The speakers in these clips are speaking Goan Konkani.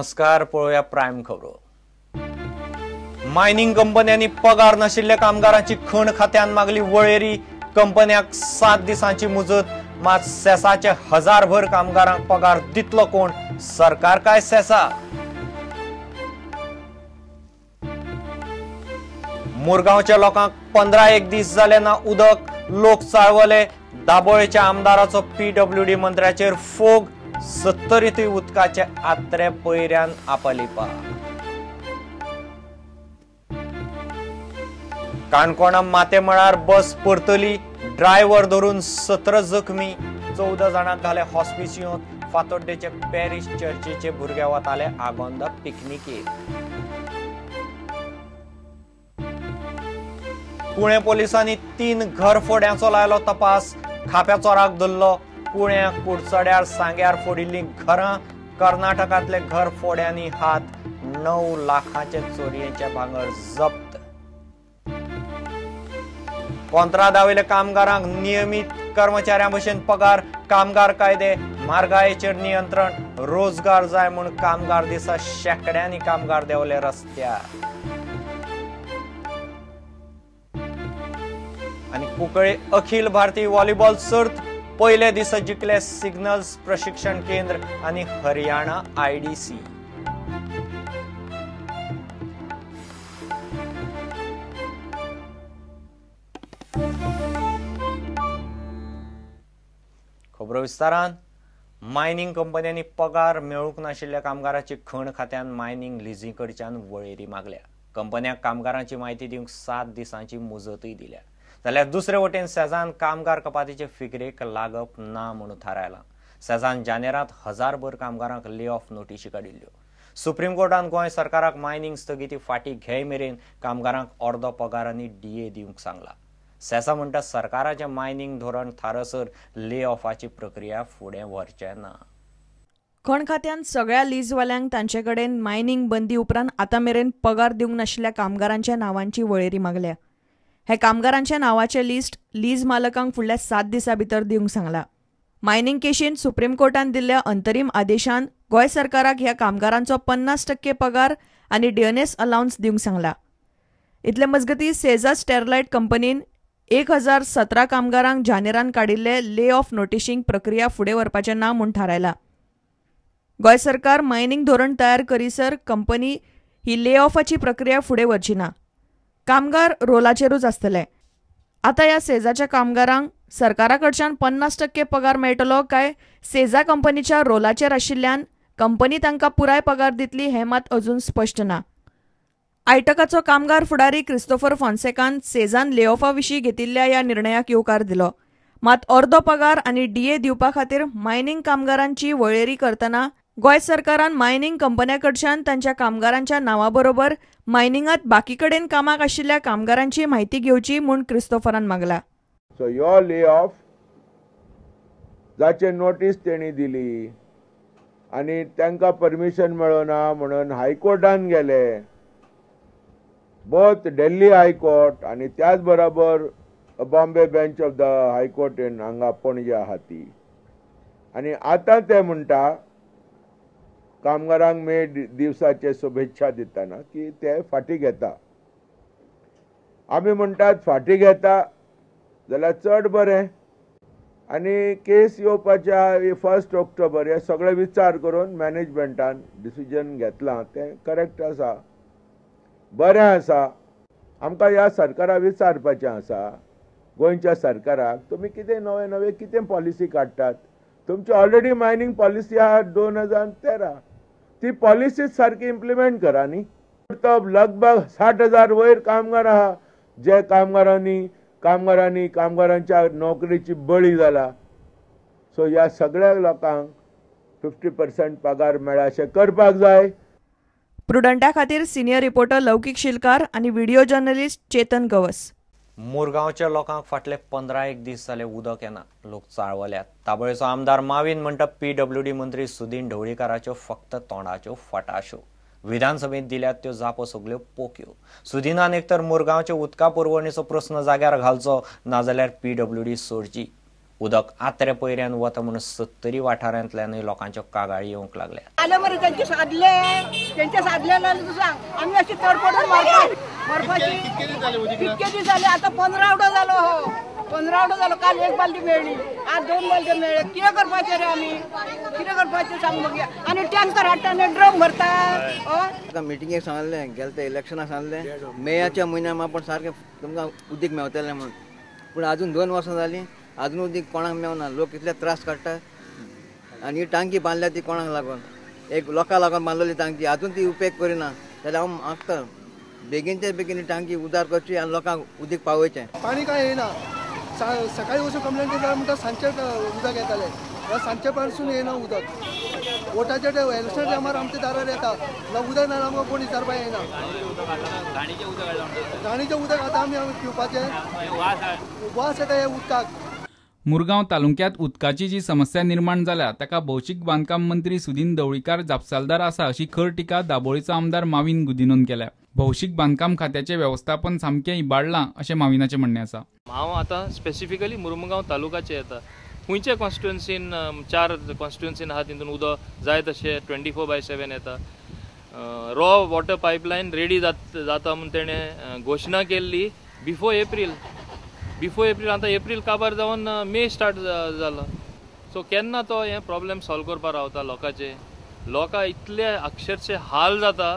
नमस्कार, पळोवया प्रायम खबरो. मायनिंग कंपन्यांनी पगार नाशिल्ल्या कामगारांची खण खात्यान मागली वळेरी. कंपन्याक 7 दिसांची मुजत, मात सेसाचे हजारभर कामगारांक पगार दितलो कोण, सरकार काय सेसा? मुरगांवच्या लोकांक 15-1 दीस जाले ना उदक, लोक चाळवले. दाबोळेच्या आमदाराचो पीडब्ल्यूडी मंत्र्याचेर फोग, 70 उदकाचे आत्रे पयऱ्यान आपलिपा. काणकोणा मातेमळार बस परतली, ड्रायव्हर धरून 17 जखमी, 14 जाणांक घाले हॉस्पिसियोंत. फातोड्डेचे पॅरीस चर्चीचे भुरगे वताले आगोंदा पिकनिकेक. पुणे पोलिसांनी 3 घरफोड्यांचो लायलो तपास, खाप्या चोराक धरलो. पुण्या कुडचड्यार सांग्यार फोडिल्लीं घरां, कर्नाटकांतले घर फोड्यांनी हात, 9 लाखाचे चोरयेचे भांगर जप्त. कोंत्रादावेले कामगारांक नियमीत कर्मचाऱ्यां भशेन पगार, कामगार कायदे, म्हारगायेचेर नियंत्रण, रोजगार जाय म्हूण कामगार दिसा शेंकड्यांनी कामगार देंवले रस्त्यार. आनी कुंकळे अखिल भारतीय व्हॉलीबॉल सर्त पयले दिसा जिखले सिग्नल्स प्रशिक्षण केंद्र आनी हरियाणा आयडीसी. खबरो विस्तारान. मायनिंग कंपन्यांनी पगार मेळूंक नाशिल्ल्या कामगाराची खण खात्यान मायनिंग लिजी कडच्यान वळेरी मागल्या. कंपन्यांक कामगारांची म्हायती दिवंक 7 दिसांची मुजतूय दिल्या. जाल्यार दुसरे वटेन सेजान कामगार कपातीचे फिकरेक लागप ना म्हणून थारायलां. सेजान जानेरांत हजारभर कामगारांक ले ऑफ नोटिशी काडिल्ल्यो. सुप्रीम कोर्टान गोंय सरकाराक मायनिंग स्थगिती फाटीं घेय मेरेन कामगारांक अर्दो पगार आनी डीए दिवंक सांगला. सेसा म्हणटा सरकाराचें मायनिंग धोरण थारसर ले ऑफाची प्रक्रिया फुडें व्हरचें ना. खण खात्यान सगळ्या लीजवाल्यांक तांचे कडेन मायनिंग बंदी उपरांत आतां मेरेन पगार दिवंक नाशिल्ल्या कामगारांच्या नांवांची वळेरी मागल्या. हे कामगारांच्या नांवाचें लिस्ट लीज मालकांक फुडल्या 7 दिसां भितर दिवंक सांगला. मायनिंग केशींत सुप्रीम कोर्टान दिल्ल्या अंतरीम आदेशान गोंय सरकाराक ह्या कामगारांचो 50% पगार आनी डीएनएस अलावन्स दिवंक सांगला. इतले मजगतीं सेजा स्टेरलायट कंपनीन 1017 कामगारांक जानेरान काडिल्ले ले ऑफ नोटिशींग प्रक्रिया फुडें व्हरपाचें ना म्हूण थारायला. गोंय सरकार मायनिंग धोरण तयार करीसर कंपनी ही ले ऑफाची प्रक्रिया फुडें व्हरची ना. कामगार रोलाचेरूच आसतले. आतां ह्या सेजाच्या कामगारांक सरकारा कडच्यान 50% पगार मेळटलो काय सेजा कंपनीच्या रोलाचेर आशिल्ल्यान कंपनी तांकां पुराय पगार दितली हें मात अजून स्पश्ट ना. आयटकाचो कामगार फुडारी क्रिस्तोफर फोन्सेकान सेजान ले ऑफा विशीं घेतिल्ल्या ह्या निर्णयाक येवकार दिलो. मात अर्दो पगार आनी डीए दिवपा खातीर मायनिंग कामगारांची वळेरी करतना गोंय सरकारान मायनिंग कंपन्यां कडच्यान तांच्या कामगारांच्या नांवा बरोबर मायनिंगांत बाकी कडेन कामाक आशिल्ल्या कामगारांची म्हायती घेवची म्हूण क्रिस्तोफरान मागला. सो यो ले ऑफ जाचे नोटीस तेणी दिली आनी तांकां परमिशन मेळना म्हणून हायकोर्टान गेले, बोथ दिल्ली हायकोर्ट आनी त्याच बरोबर Bombay bench of the high court in हांगा पणजे आहा ती. आनी आतां ते म्हणटा कामगारांक मे दिवसाचे शुभेच्छा दितना की ते फाटीं घेता. आमी म्हणटात फाटीं घेता जाल्यार चड बरें. आनी केस येवपाच्या 1 ऑक्टोबर हे सगळे विचार करून मॅनेजमेंटान डिसिजन घेतलां तें करेक्ट आसा, बरें आसा. आमकां ह्या सरकाराक विचारपाचें आसा, गोंयच्या सरकाराक, तुमी कितें नवे नवे कितें पॉलिसी काडटात? तुमची ऑलरेडी मायनिंग पॉलिसी आहा 2013, ती पॉलिसीच सारकी इम्प्लिमेंट करा न्ही. तो लगभग 60,000 वयर कामगार आहा जे कामगारांनी कामगारांनी कामगारांच्या नोकरेची बळी जाला. सो ह्या सगळ्या लोकांक 50% पगार मेळा अशें करपाक जाय. प्रुडंटा खातीर सिनियर रिपोर्टर लौकीक शिलकार आनी व्हिडिओ जर्नलिस्ट चेतन गवस. मुरगांवच्या लोकांक फाटले 15-1 दीस जाले उदक येना, लोक चाळवल्यात. दाबोळेचो आमदार मावीन म्हणटा पीडब्ल्यूडी मंत्री सुदीन ढवळीकाराच्यो फक्त तोंडाच्यो फटाश्यो, विधानसभेंत दिल्यात त्यो जापो सगल्यो पोक्यो. सुदीनान एक तर मुरगांवच्या उदका पुरवणेचो प्रस्न जाग्यार घालचो, नाजाल्यार पीडब्ल्यूडी सोडची. उदक आत्रे पयऱ्यान वता म्हणून सत्तरी वाठारांतल्यानूय लोकांच्यो कागाळी येवंक लागल्या. आले मरे त्यांचे साधले, त्यांचे साधले सांग आम्ही अशी तडपडून मरपाची. कितके दीस जाले आतां 15 वडो जालो, हो 15 वडो जालो. काल एक बालदी मेळ्ळी, आज 2 बालद्यो मेळ्ळे. कितें करपाचें रे आमी, कितें करपाचें सांग बघया. आनी टँकर हाडटा आनी ड्रम भरता. मिटिंगेक सांगलें, गेले ते इलेक्शनाक सांगलें मेयाच्या म्हयन्याक आपूण सारकें तुमकां उदीक मेवतलें म्हणून, पूण अजून 2 वर्सां जालीं अजून उदीक कोणाक मेवना. लोक कितले त्रास काडटा. आनी ही टांकी बांदल्या ती कोणाक लागून, एक लोकां लागून बांदलेली टांकी अजून ती उपेग करिना. जाल्यार हांव मागता बेगीनच्या बेगीन ही टांकी उदार करची आनी लोकांक उदीक पावयचें. पाणी काय येना, सकाळी वचून कंप्लेन केली म्हणटा सांजचे उदक येतालें, सांजचे पासून येना उदक. वोटाच्या इलेक्शन टायमार आमच्या दारार येता, उदक ना आमकां कोण विचारपाक येना. घाणीचें उदक आतां आमी पिवपाचें, वास येता ह्या उदकाक. मुरगांव तालुक्यांत उदकाची जी समस्या निर्माण जाल्या ताका भौशीक बांदकाम मंत्री सुदिन ढवळीकार जापसालदार आसा अशी खर टिका दाबोळीचो आमदार माविन गुदिनोन केल्या. भौशीक बांदकाम खात्याचें वेवस्थापन सामकें इबाडलां अशें माविनाचें म्हणणें आसा. हांव आतां स्पेसिफिकली मुरमुगांव तालुकाचें येता. खंयच्या कॉन्स्टिट्युएन्सीन, 4 कॉन्स्टिट्युएन्सीन आहा तितून उदक जाय तशें 24/7 येता. रॉ वॉटर पायपलायन रेडी जाता म्हूण तेणें घोशणा केल्ली बिफोर एप्रील. आतां एप्रील काबार जावन मे स्टार्ट जाला. सो केन्ना तो हें प्रॉब्लेम सॉल्व करपाक रावता लोकांचे. लोकां इतले अक्षरशे हाल जाता.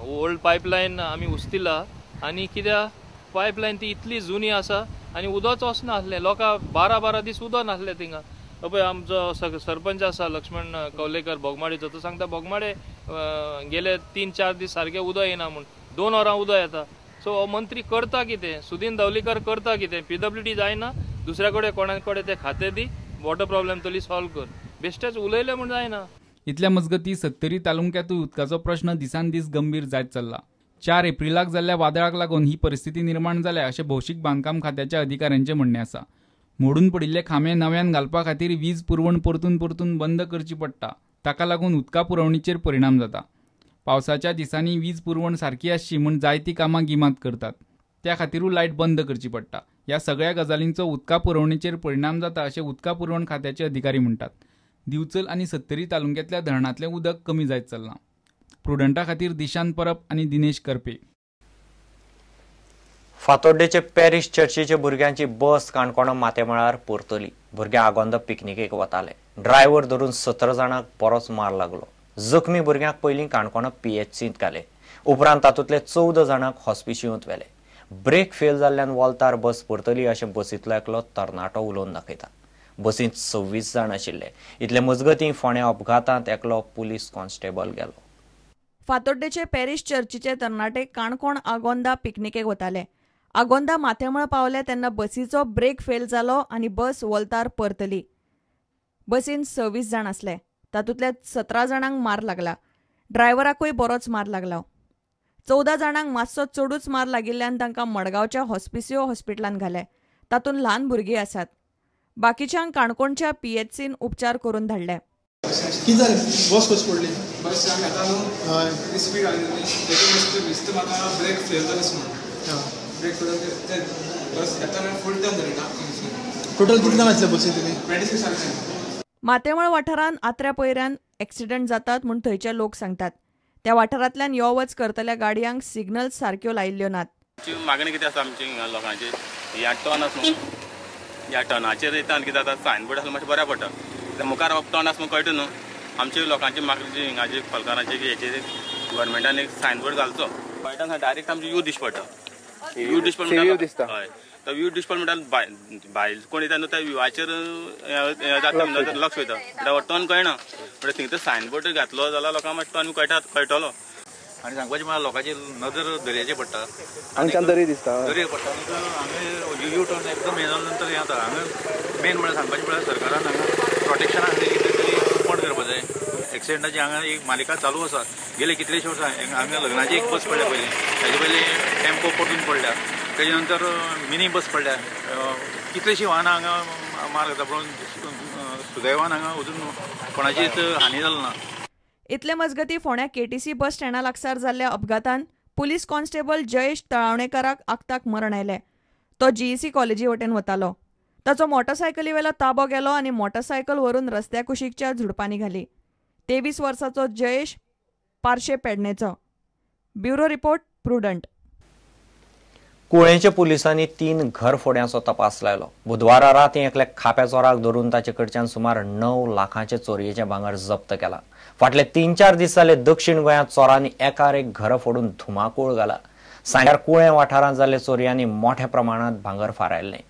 ओल्ड पायपलायन आमी उस्तिला आनी कित्याक पायपलायन ती इतली जुनी आसा आनी उदकच वचनासलें. लोकां 12-12 दीस उदक नासलें थिंगा. पळय आमचो सरपंच आसा लक्ष्मण कवलेकर बोगमाडेचो, तो सांगता बोगमाडे गेले 3-4 दीस सारकें उदक येना म्हूण, 2 वरां उदक येता. सो हो मंत्री करता कितें, सुदिन ढवळीकर करता कितें? पीडब्ल्यूडी जायना, दुसऱ्या कडेन कोणा कडेन ते खातें दी, वॉटर प्रॉब्लेम तरी सॉल्व कर. बेश्टेच उलयलें म्हूण जायना. इतल्या मजगतीं सत्तरी तालुक्यांतूय उदकाचो प्रश्न दिसान दीस गंभीर जायत चल्ला. 4 एप्रिलाक जाल्ल्या वादळाक लागून ही परिस्थिती निर्माण जाल्या अशें भौशीक बांदकाम खात्याच्या अधिकाऱ्यांचें म्हणणें आसा. मोडून पडिल्ले खांबे नव्यान घालपा खातीर वीज पुरवण परतून परतून बंद करची पडटा. ताका लागून उदका पुरवणीचेर परिणाम जाता. पावसाच्या दिसांनी वीज पुरवण सारकी आसची म्हूण जायतीं कामां गिमांत करतात, त्या खातीरूय लायट बंद करची पडटा. ह्या सगळ्या गजालींचो उदका पुरवणीचेर परिणाम जाता अशें उदका पुरवण खात्याचे अधिकारी म्हणटात. दिवचल आनी सत्तरी तालुक्यांतल्या धरणांतलें उदक कमी जायत चल्लां. प्रुडंटा खातीर दिशांत परब आनी दिनेश करपे. फातोड्डेचे पॅरीस चर्चीचे भुरग्यांची बस काणकोणा माथेमळार परतली. भुरग्यां आगोंदा पिकनिकेक वताले. ड्रायव्हर धरून 17 जाणांक बरोच मार लागलो. जखमी भुरग्यांक पयलीं काणकोणा पीएचसींत घाले, उपरांत तातूंतले 14 जाणांक हॉस्पिशियूंत व्हेले. ब्रेक फेल जाल्ल्यान वोल्तार बस परतली अशें बसींतलो एकलो तरणाटो उलोवन दाखयता. बसींत 26 जाण आशिल्ले. इतले मजगतीं फोंड्या अपघातांत एकलो पुलीस कॉन्स्टेबल गेलो. फातोड्डेचे पॅरीस चर्चीचे तरणाटे काणकोण आगोंदा पिकनिकेक वताले. आगोंदा माथेमळ पावले तेन्ना बसीचो ब्रेक फेल जालो आनी बस वोल्तार परतली. बसीन 26 जाण आसले, तातूंतल्या 17 जाणांक मार लागला. ड्रायव्हराकूय बरोच मार लागला. 14 जाणांक मातसो चडूच मार लागिल्ल्यान तांकां मडगांवच्या हॉस्पिसियो हॉस्पिटलांत घाले. तातूंत ल्हान भुरगीं आसात. बाकीच्यांक काणकोणच्या पीएचसीन उपचार करून धाडले. कितें जालें? बस कशी पडली? बस आमी येता न्हू, स्पीड आयली तेजे म्हाका ब्रेक फेल जालें म्हणून. ब्रेक फेल जालें, बस येताना फूल टर्न जाली. टोटल कितले जाण आसले बसीन तुमी? 26 आसले. माथेमळ वाठारांत आत्र्या पयऱ्यान एक्सिडंट जातात म्हूण थंयचे लोक सांगतात. त्या वाठारांतल्यान यो वच करतल्या गाडयांक सिग्नल सारक्यो लायिल्ल्यो नात. मागणी कितें आसा आमची लोकांची, ह्या टर्न आसा न्हू, ह्या टर्नाचेर येता आनी कितें जाता, सायनबोर्ड आसल्यार मातशें बऱ्या पडटा. मुखार टर्न आसा म्हूण कळटा न्हू. आमचे लोकांची मागणी हिंगाची फलकारांची की हेचेर गव्हर्मेंटान एक सायनबोर्ड घालचो. कळटा डायरेक्ट आमची you दिश्टी पडटा. व्यू दिश्टी पडटा दिसता. हय, तो व्यू दिश्टी पडटा म्हणटा भायल कोण येता न्हू त्या व्यूवाचेर जाता लक्ष वयता, म्हणटा टर्न कळना. म्हणटा थिंग तर सायनबोर्ड घातलो जाल्यार लोकांक मातशें टर्न कळटलो. आनी सांगपाचें म्हळ्यार लोकांची नदर दर्याचेर पडटा, हांगच्यान दर्या दिसता, दर्या पडटा. हांगा यू टर्न एकदम हें जाल्या नंतर हें जाता. हांगा मेन म्हळ्यार सांगपाचें म्हळ्यार सरकारान हांगा प्रोटेक्शना खातीर कितें तरी कोण करपाक जाय. एक्सिडंटाची हांगा एक मालिका चालू आसा गेले कितलेशे वर्सां. हांगा लग्नाची एक बस पडल्या पयलीं, ताजे पयलीं टेम्पो परतून पडल्या, ताजे नंतर मिनी बस पडल्या. कितलीशीं वाहनां हांगा मार जाता, पूण सुदैवान हांगा अजून कोणाचीच हानी जाली ना. इतले मजगती फोंड्या केटीसी बस स्टँडा लागसार जाल्ल्या अपघातान पुलीस कॉन्स्टेबल जयेश तळावणेकराक आक्ताक मरण आयलें. तो जीईसी कॉलेजी वटेन वतालो. ताचो मोटरसायकलीवेलो ताबो गेलो आनी मोटरसायकल व्हरून रस्त्या कुशीकच्या झुडपांनी घाली. 23 वर्साचो Jayesh Parsee पेडणेचो. Bureau report, Prudent. कुळेंच्या पुलिसांनी 3 घरफोड्यांचो तपास लायलो. बुधवारा रातीं एकल्या खाप्या चोराक धरून ताचे कडच्यान सुमार 9 लाखांचे चोरयेचें भांगर जप्त केलां. फाटले 3-4 दीस जाले दक्षिण गोंयांत चोरांनी एकार एक घरां फोडून धुमाकूळ घाला. सांग्यार कुळें वाठारांत जाल्ले चोरयांनी मोठ्या प्रमाणांत भांगर फारायल्लें.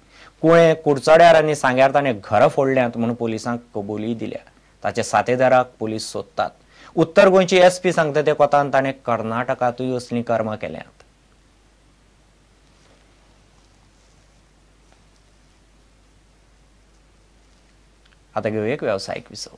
कुळें, कुडचड्यार आनी सांग्यार ताणें घरां फोडल्यांत म्हूण पुलिसांक कबुली दिल्या. ताचे साथीदाराक पुलीस सोदतात. उत्तर गोंयची एसपी सांगता ते कोतान ताणें कर्नाटकांतूय असलीं कर्मां केल्यांत. आता घेऊ एक व्यावसायिक विसव.